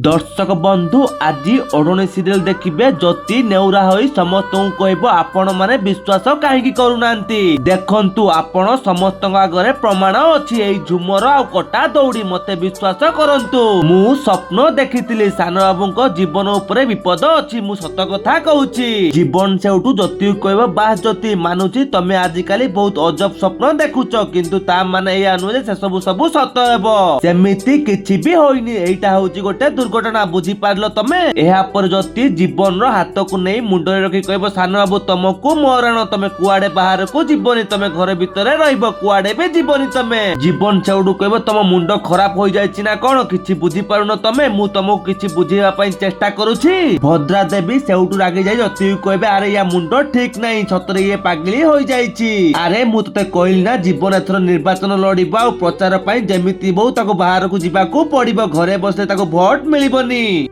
ଦର୍ଶକ ବନ୍ଧୁ, ଆଜି ଓଢ଼ଣୀ ସିରିଏଲ ଦେଖିବେ। ଜ୍ୟୋତି ନେଉରା ହୋଇ ସମସ୍ତଙ୍କୁ କହିବ, ଆପଣ ମାନେ ବିଶ୍ୱାସ କାହିଁକି କରୁନାହାନ୍ତି? ଦେଖନ୍ତୁ, ଆପଣ ସମସ୍ତଙ୍କ ଆଗରେ ପ୍ରମାଣ ଅଛି, ଏଇ ଝୁମର ଆଉ କଟା ଦଉଡ଼ି। ମତେ ବିଶ୍ୱାସ କରନ୍ତୁ, ମୁଁ ସ୍ୱପ୍ନ ଦେଖିଥିଲି, ସାନ ବାବୁଙ୍କ ଜୀବନ ଉପରେ ବିପଦ ଅଛି। ମୁଁ ସତ କଥା କହୁଛି। ଜୀବନ ସେଇଠୁ ଜ୍ୟୋତିକୁ କହିବ, ବାহ ଜ୍ୟୋତି, ମାନୁଛି ତମେ ଆଜିକାଲି ବହୁତ ଅଜବ ସ୍ୱପ୍ନ ଦେଖୁଛ, କିନ୍ତୁ ତା ମାନେ ଏଇଆ ନୁହେଁ ଯେ ସେସବୁ ସବୁ ସତ ହେବ। ସେମିତି କିଛି ବି ହୋଇନି। ଏଇଟା ହଉଛି ଗୋଟେ ଦୁର୍ଘଟଣା, ବୁଝିପାରିଲ ତମେ? ଏହାପରେ ଜ୍ୟୋତି ଜୀବନର ହାତକୁ ନେଇ ମୁଣ୍ଡରେ ରଖି କହିବ, ସାନ ବାବୁ, ତମକୁ ମରଣ, ତମେ କୁଆଡେ ବାହାରକୁ ଯିବନି, ତମେ ଘର ଭିତରେ ରହିବ, କୁଆଡେ ବି ଯିବନି ତମେ। ଜୀବନ ସେଇଠୁ କହିବ, ତମ ମୁଣ୍ଡ ଖରାପ ହୋଇଯାଇଛି ନା କଣ? କିଛି ବୁଝିପାରୁନ ତମେ? ମୁଁ ତମକୁ କିଛି ବୁଝେଇବା ପାଇଁ ଚେଷ୍ଟା କରୁଛି। ଭଦ୍ରା ଦେବୀ ସେଇଠୁ ରାଗି ଯାଇ ଜ୍ୟୋତିକୁ କହିବେ, ଆରେ, ୟା ମୁଣ୍ଡ ଠିକ ନାହିଁ, ସତରେ ଇଏ ପାଗିଳି ହୋଇଯାଇଛି। ଆରେ, ମୁଁ ତତେ କହିଲି ନା, ଜୀବନ ଏଥର ନିର୍ବାଚନ ଲଢିବ ଆଉ ପ୍ରଚାର ପାଇଁ ଯେମିତି ହଉ ତାକୁ ବାହାରକୁ ଯିବାକୁ ପଡିବ। ଘରେ ବସିଲେ ତାକୁ ଭୋଟ ମିଳିବନି।